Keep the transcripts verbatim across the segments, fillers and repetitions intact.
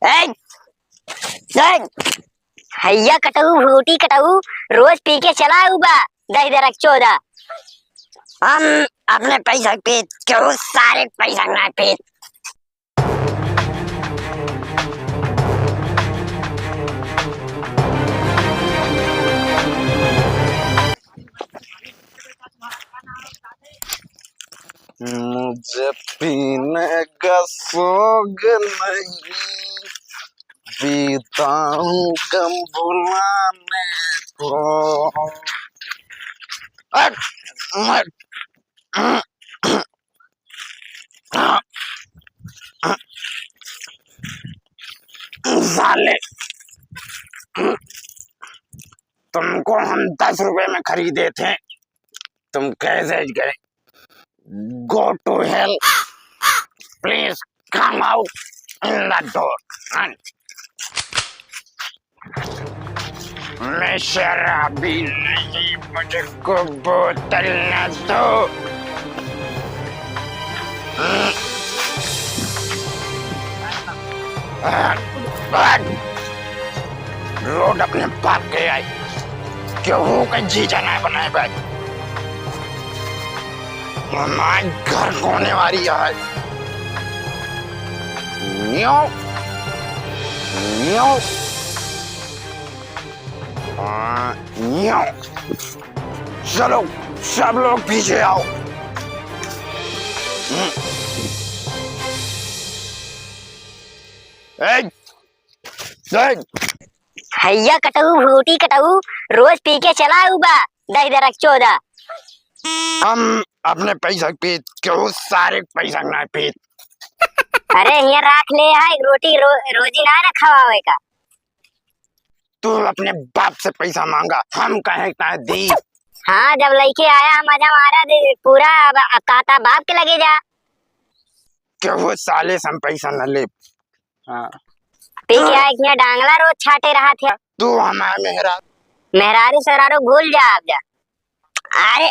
ए, ए, हैया कटऊ, भूटी कटऊ, रोज पी के चला आऊ बा, दहिदरक चोदा। हम अपने पैसा के पीत, केहू सारे के पैसा ना पीत। मुझे पीने का शौक नहीं, पीता हूँ गम भुलाने को। हट, हट। साले, तुमको हम दस रुपए में खरीदे थे, तुम कैसे गए? Go to hell, please come out in the door. मैं शराबी नहीं, मुझको बोतल ना दो। रोड अपने बाप के आई, केहू का जीजा ना बनाए भाई। हमार घर कोने वाली है। न्यो, न्यो, आ, न्यो। चलो, सब लोग पीछे आओ। हम्म। ए, ए। हैया कटऊ, भूटी कटऊ, रोज पी के चला आऊ बा, दहिदरक चोदा। हम अपने पैसा के पीत, केहू सारे के पैसा ना पीत। अरे, हियाँ राख ले, यहाँ एक रोटी रो-, रोजी ना ना खवावे का। तू अपने बाप से पैसा मांगा, हम काहे ताहे दी? हाँ, जब लइके आया, मजा मारा दे, पूरा अब, अब ताता बाप के लगे जा। केहू साले से हम पैसा न लेब। हाँ। पी के आए हियाँ डांगला रोज छाटे रहत है। तू हमार मेहरा- मेहरारू सरारू भूल जा, अब जा। अरे,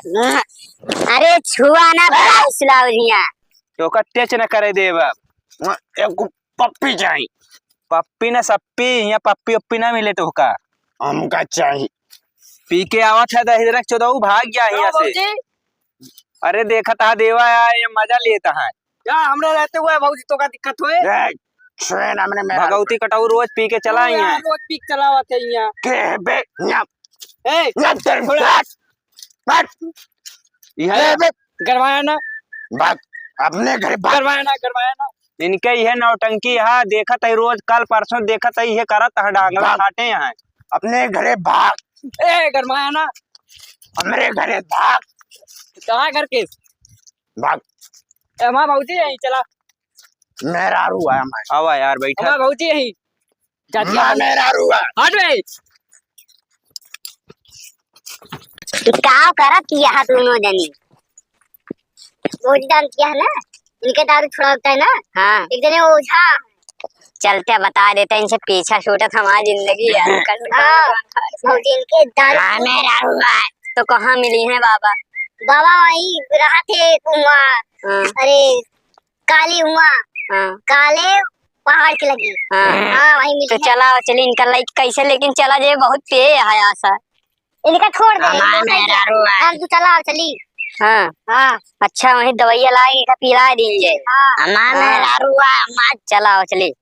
अरे छुआ ना, बड़ा सुलाव हियाँ। तो ओका टच न करे देब अब। एक पप्पी चाही। पप्पी ना सप्पी, हियाँ पप्पी उप्पी ना मिले तोहका। हमका चाही। पी के आवत है दहिदरक चोदऊ, भाग जा हियाँ से। भौजी। अरे देखत हा देवा यार, ये मजा लेत हा। या हमरा रहते हुए भौजी तो का दिक्कत होए? ए, छुए ना हमरे मेहरारू। भगवती कटऊ रोज पी के चला ओ आई यार, है। रोज पी के चलावत है यहाँ। के है बे? या, ए, या तेरे थोड़ा बात, बात। यह ए बे। गरमाया ना। बात अपने घरे बात। गरमाया ना, गरमाया ना। इनके यह नौटंकी है, देखत है रोज, कल परसों देखत है, यह करत है, डांगला बात। खाटे हैं। अपने घरे भाग। ए, गरमाया ना। हमरे घरे भाग। कहाँ घर के? भाग। ए, हमार भौजी यहीं चला। मेहरारू है हमार। आवा यार, बैठा। हमार भौजी यहीं। चाची, माँ हमार मेहरारू है। हट बे। ई का करत किया है दोनों जनी? भौजी जान किया है ना? इनके दारू छुड़ावता है ना? हाँ। एक जने ओझा। चलते बता देते हैं, इनसे पीछा छूटत हमारी जिंदगी है। हाँ, भौजी इनके दारू हाँ, मेहरारू है। तो कहाँ मिली है बाबा? बाबा वही रहा थे कुआं। हाँ। अरे, काली हुआ। हाँ। काले पहाड़ के लगी। हाँ। हाँ, वही मिली तो है। चला, चली इनका लाइक कैसे, लेकिन चला जे बहुत पे है आशा। इनका छोड़ दे, हमार इनका मेहरारू है। हम तू चला, चली। हाँ। हाँ। अच्छा, वही दवाइया ला के इनका पिला दीजिए। हाँ। हमार हाँ। मेहरारू है, हमार चला, चली।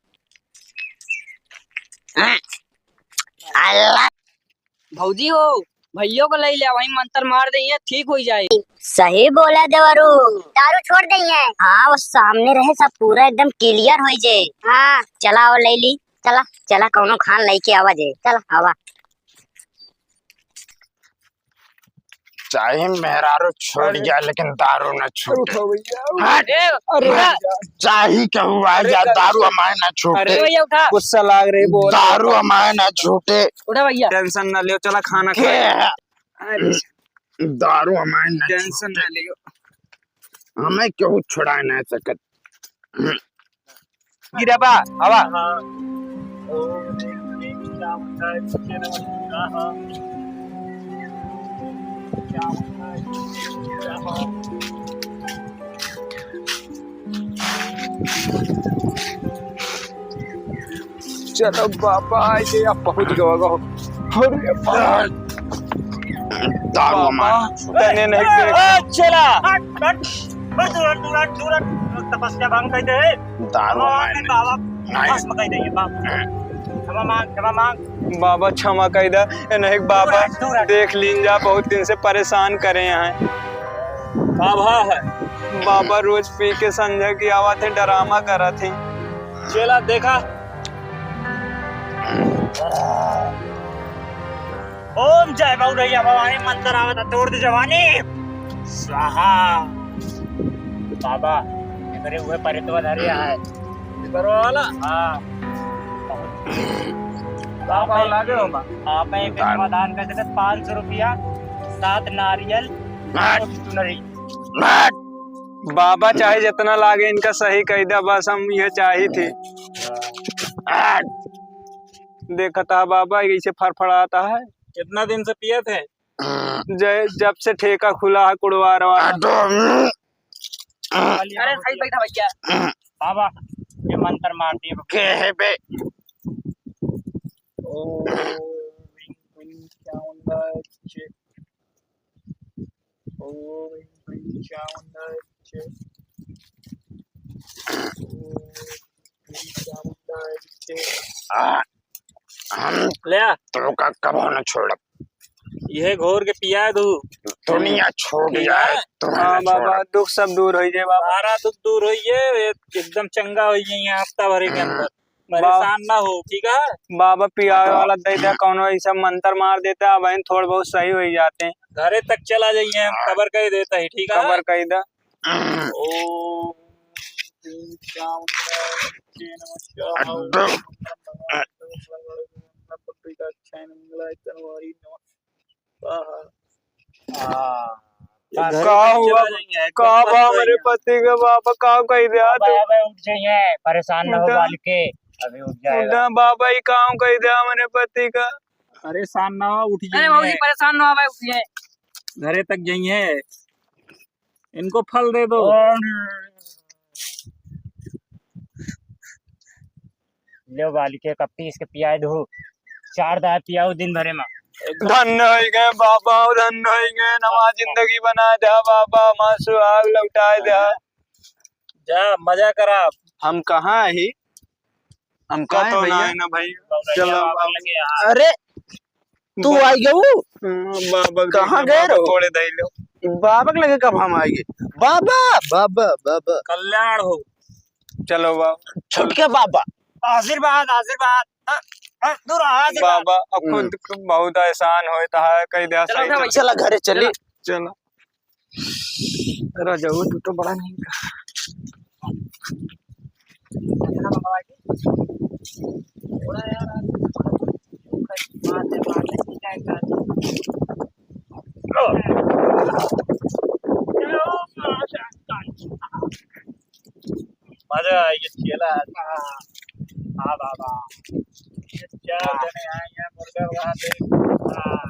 हाँ। अल्लाह। भौजी हो, भैयो को ले ले, वही मंत्र मार देइए, ठीक हो जाए। सही बोला देवरू। दारू छोड़ देइए। हाँ, वो सामने रहे, सब पूरा एकदम clear हो जाए। हाँ। चला, वो ले ली। चला। चला, कौनो खान लेके आवा जे। चला। आवा। चाहे मेहरारू छूट अरे। जाए, लेकिन दारू न छूटे। उठो भैया, उठो। हट। ए, अरे हट। भैया। चाहे केहू आ अरे जाए, दादा। दारू हमारे ना छूटे। अरे भैया, उठा। गुस्सा लाग रही, बोल। दारू हमारे ना छूटे। उठा भैया। Tension ना लियो, चला खाना के खाए। है? अरे। दारू हमारे ना tension छूटे। ना लियो। हमें केहू छुड़ाए ना सकत। गिरा बा, आवा। चलो बाबा, आइ गए, अब पहुँच गवा गो। अरे बाबा। दारू बाबा, मार। तने नहीं देख। ए, चेला। हट, हट। बस दूर हट, दूर हट, दूर हट। तपस्या भंग कर दे। दारू हम मार। बाबा, नहीं। भस्म कर देंगे बाबा। क्षमा मांग, क्षमा मांग। बाबा, क्षमा कर दे। ए, नहीं बाबा, दूर हट, दूर हट। देख लीन जा, बहुत दिन से परेशान करे हैं। का भा है? बाबा रोज पी के संझा की आवत है, डरामा करत है। चेला देखा। ओम जय गौरैया भवानी, मंत्र आवत है, तोड़ दे जवानी। स्वाहा। बाबा, एकरे उहे परितवा धरे है। ऊपर वाला? हाँ। बाबा, लागे हो माँ। आप एक समाधान कर सकते, पाँच सौ रुपया, सात नारियल, नाट। और चुनरी। नाट। बाबा, चाहे जितना लागे, इनका सही कह दे, बस हम ये चाही थी। नाट। देखता बाबा, ऐसे फड़फड़ाता है। कितना दिन से पिए थे? जय, जब से ठेका खुला है कुड़वार वाला। अरे सही बैठा भैया। बाबा, ये मंत्र मार दिए। के है बे? ओम ह्रीं क्लीं चामुंडाय चे। ओम ह्रीं क्लीं चामुंडाय चे। ओम ह्रीं क्लीं चामुंडाय चे। आ, हम ले आ। तोका कबो न छोड़ब। यह घोर के पिया दू। दुनिया छूट जाए, हाँ बाबा, दुख सब दूर हो जाए बाबा। सारा दुख दूर हो जाए, एकदम चंगा हो जाए यहाँ हफ्ता भर के अंदर। परेशान ना हो, ठीक है? बाबा, पियावे वाला दे दे, कौनो ऐसा मंत्र मार देता, अब थोड़ बहुत सही हो जाते हैं। घरे तक चला जाइए, हम खबर कह देता है, ठीक है? खबर कह दे। ओम ह्रीं चामुंडाय नमः। स्वाहा। का हुआ? का बा हमरे पति का बाबा? का कह दे तू? अबे उठ जाइए, परेशान ना हो बालिके, अभी उठ जाएगा। उठा बाबा, ई का कह दे हमरे पति का? परेशान ना हो, उठ जाइए। अरे बाबूजी, परेशान ना हो, अबे उठ जाइए। घरे तक जाइए। इनको फल दे दो। लो बालिके का पीस के पियाए दो, चार दाय पियाओ दिन भरे में। धन्य होइ गए बाबा, धन्य होइ गए, हमार जिंदगी बना दे बाबा, हमार सुहाग लौटाए दे। जा मजा करा। हम कहाँ ही? हम का कहाँ तो भैया? ना है ना भाई। चलो। अरे तू आई गऊ? हाँ, बाबा के कहाँ लगे गए बाबा रहो? थोड़े दे लो। बाबा के लगे कब हम आएंगे? बाबा, बाबा, बाबा। कल्याण हो। चलो बाबा। छोटके बाबा। आशीर्वाद, आशीर्वाद। हाँ, हाँ, दूर आ, आशीर्वाद। बाबा, अब खुद हम्म। बहुत एहसान होता है, कह दे चलो, सही उठा से। भाई। चला घरे चली। चलो। राजा, वो तू तो बड़ा नहीं था। मजा आएगा, चेला। हाँ, हाँ, बाबा। चार जने आए हैं, मुर्गा वहाँ पे। हाँ।